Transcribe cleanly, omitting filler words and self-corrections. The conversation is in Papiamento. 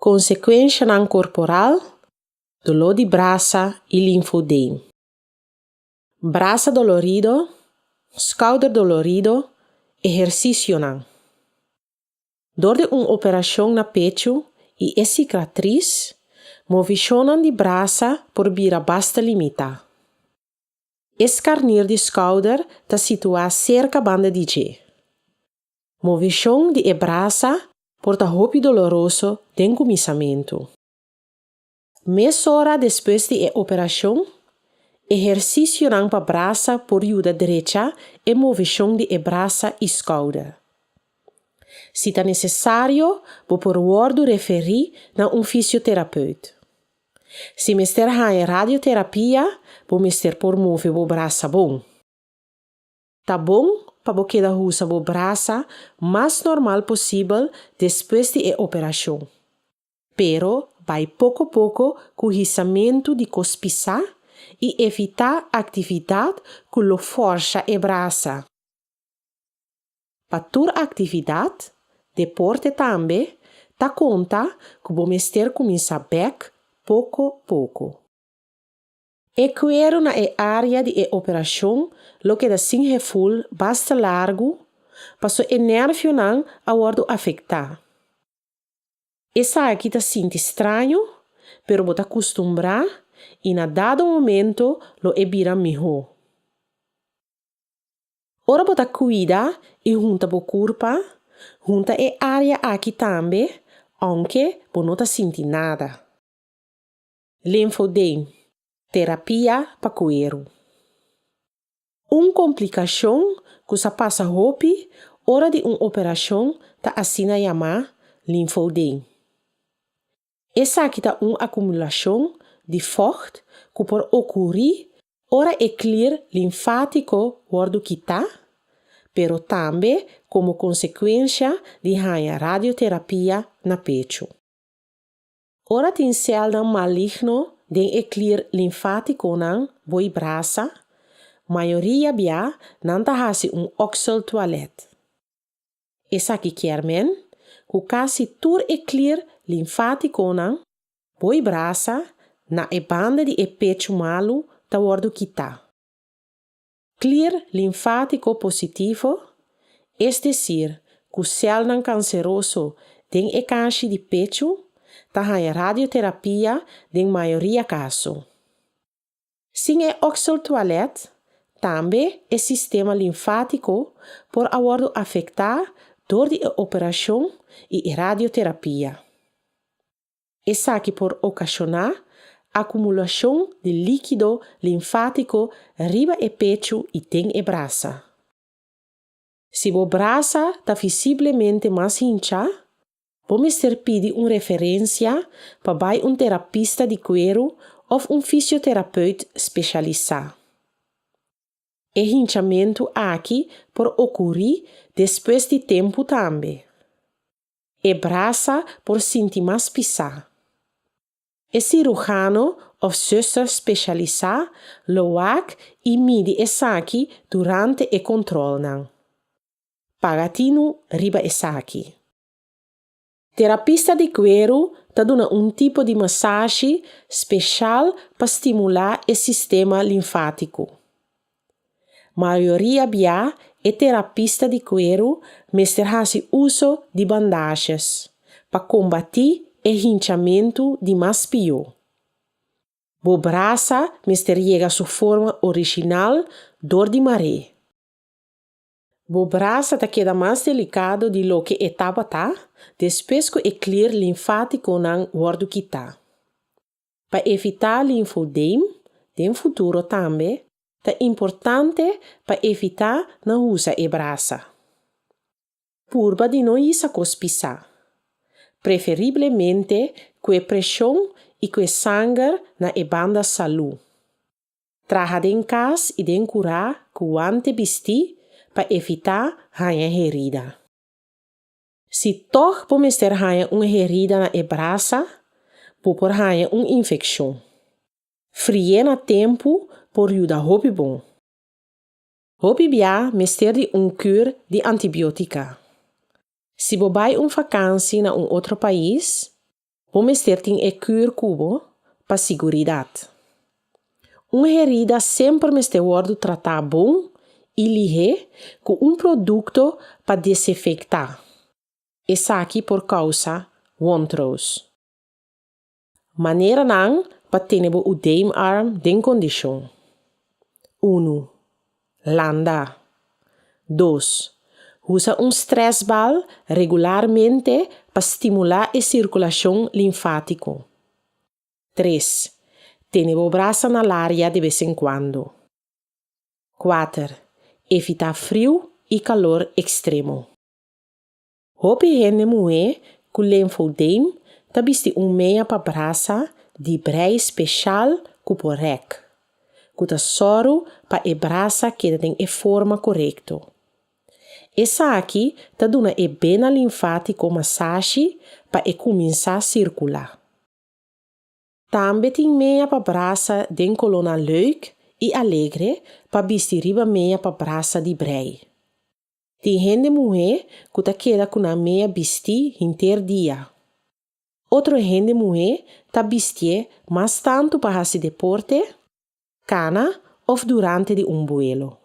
Konsekuenshanan korporal, doló di brasa i linfodeem. Brasa dolorido, skouder dolorido, ehersisionan. Dor di un operashon na pechu i e sikatris, movishonnan di brasa por bira basta limitá. E skarnir di skouder ta situá serka banda di dje. Movishon di e brasa por ta hopi doloroso den kuminsamentu. Mesora despues di e operashon, ehersisionan pa brasa por yuda drecha e movishon di e brasa i skouder. Si ta nesesario, bo por wòrdu referí na un fisioterapeut. Si mester haña radioterapia, bo mester por move bo brasa bon. Ta bon pa bo keda usa bo brasa mas normal posibel despues di e operashon. Pero bai poko poko ku hisamentu di kos pisá i evitá aktividat ku lo fòrsha e brasa. Pa tur aktividat, deporte tambe, ta konta ku bo mester kuminsá bèk poko poko. E kueru na e área di e operashon lo keda sin heful basta largu paso e nervionan a wòrdu afektá. Esaki ta sinti straño, pero bo ta kustumbrá i na dado momento lo e bira mihó. Ora bo ta kuida i hunta bo kurpa, hunta e área aki tambe, ounke bo no ta sinti nada. Linfodeem, terapia pa kueru. Un komplikashon ku sa pasa hopi ora di un operashon ta asina yamá linfodeem. Esaki ta un akumulashon di vògt ku por okurí ora e klir linfátiko wòrdu kitá, pero tambe komo konsekuensha di haña radioterapia na pechu. Ora tin sèlnan maligno den e klir linfátikonan bo'i brasa, mayoria bia nan ta hasi un okseltoilet. Esaki kier men ku kasi tur e klir linfátikonan bo'i brasa na e banda di e pechu malu ta wòrdu kitá. Klir linfátiko positivo, es desir ku sèlnan kanseroso den e kashi di pechu, ta haña radioterapia den mayoria kaso. Sin e okseltoilet, tambe e sistema linfátiko por a wòrdu afektá dor di e operashon i e radioterapia. Esaki por okashoná akumulashon di líkido linfátiko riba e pechu i den e brasa. Si bo brasa ta visiblemente mas hinchá, bo mester pidi un referensia pa bai un terapista di kueru òf un fisioterapeut spesialisá. E hinchamentu aki por okurí despues di tempu tambe. E brasa por sinti mas pisá. E siruhano òf zùster spesialisá lo wak i midi esaki durante e kòntròlnan. Paga tinu riba esaki. Terapista di kueru ta duna un tipo di masashi speshal pa stimulá e sistema linfátiko. Mayoria bia e terapista di kueru mester hasi uso di bandashes pa kombatí e hinchamentu di mas pió. Bo brasa mester yega su forma original dor di mar'é. Bo brasa ta keda mas delikado di loke e tabata despues ku e klir linfátikonan wòrdu kitá. Pa evitá linfodeem den futuro tambe ta importante pa evitá na usa e brasa. Purba di no hisa kos pisá, preferiblemente ku e preshon i ku e sanger na e banda salú. Traha den kas i den kurá ku wante bistí pa evitá haña herida. Si tòg bo mester haña un herida na e brasa, bo por haña un infekshon. Frié na tempu por yuda hopi bon. Hopi bia mester di un kür di antibiótika. Si bo bai un fakansi na un otro pais, Bo mester tin e kür ku bo pa siguridat. Un herida semper mester wòrdu tratá bon i lihé ku un produkto pa desinfektá. Esaki por kousa wondroos. Maneranan pa tene bo udeemarm den kondishon. Unu. Landa. Dos. Usa un stressbal regularmente pa stimulá e sirkulashon linfátiko. Tres. Tene bo brasa na laria de bes en kuando. 4. Evitá friu i kalor ekstremo. Hopi hende muhé ku limfoedeem ta bisti un mea pa brasa di brei spesial ku por rèk, ku ta sòru pa e brasa keda den e forma korekto. Esaki ta duna e bena linfátiko masashi pa e kuminsá sirkulá. Tambe tin mea pa brasa den kolónan leuk i alegre pa bisti riba mea pa brasa di brei. Tin hende muhé ku ta keda ku nan mea bistí henter dia. Otro hende muhé ta bistié mas tantu pa hasi deporte, kana òf durante di un buelo.